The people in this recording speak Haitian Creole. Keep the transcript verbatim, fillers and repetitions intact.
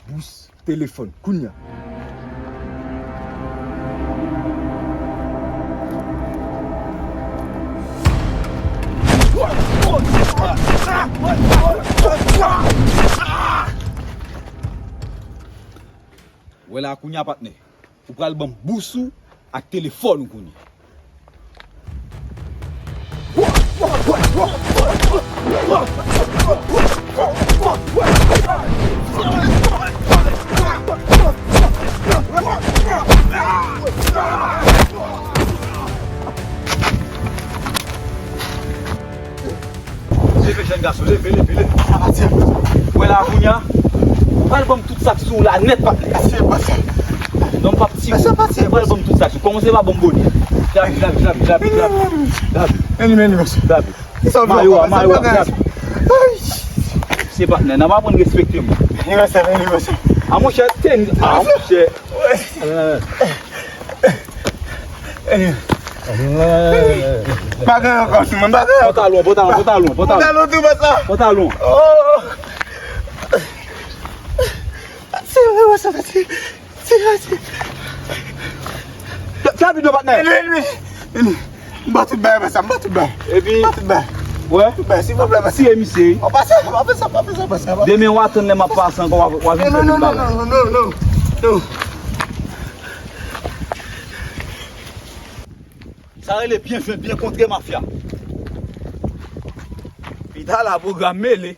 bous telefòn kounya. Wè la kounya, patnè. Ou pral ban m bous ou ak telefòn ou kounye. Leve, jèn gason, leve, leve, leve. Sa pa tire. Wè la, kounya, pral ban m tout sa k sou ou la nèt, patnè. Mesye, pa sa. Non, m p ap tire. Mesye, pa tire. Pral ban m tout sa k sou. Kòmanse pa ban m bonè. Vini, vini, vini, mesye. Mayo a, mayo a, vini. Se patnè, n ap aprann respekte m. Vini, mesye, vini, mesye. A, monchè, teni. A, monchè. Pa gen ankò sou mwen, pa gen ankò. Pantalon, pantalon, pantalon, pantalon. Pantalon tou, bòs la. Pantalon. Oh. Tire, bòs la, tire. Tire, tire. Fè rapid non, patnè. Vini, vini, vini. M ba tout bagay, bòs la, m ba tout bagay. Epi, m ba tout bagay. Wè. Tout bagay, silvouplè, bòs la. Tire misye, wi. Ou pase, ou pase, ou pase, bòs la. Demen w a tann lè m ap pase ankò, w a, w a vin fè tout bagay. Non, non, non, non, non, non. Sa rele byen jwenn, byen kontre, mafya. Pita la pwogram mele.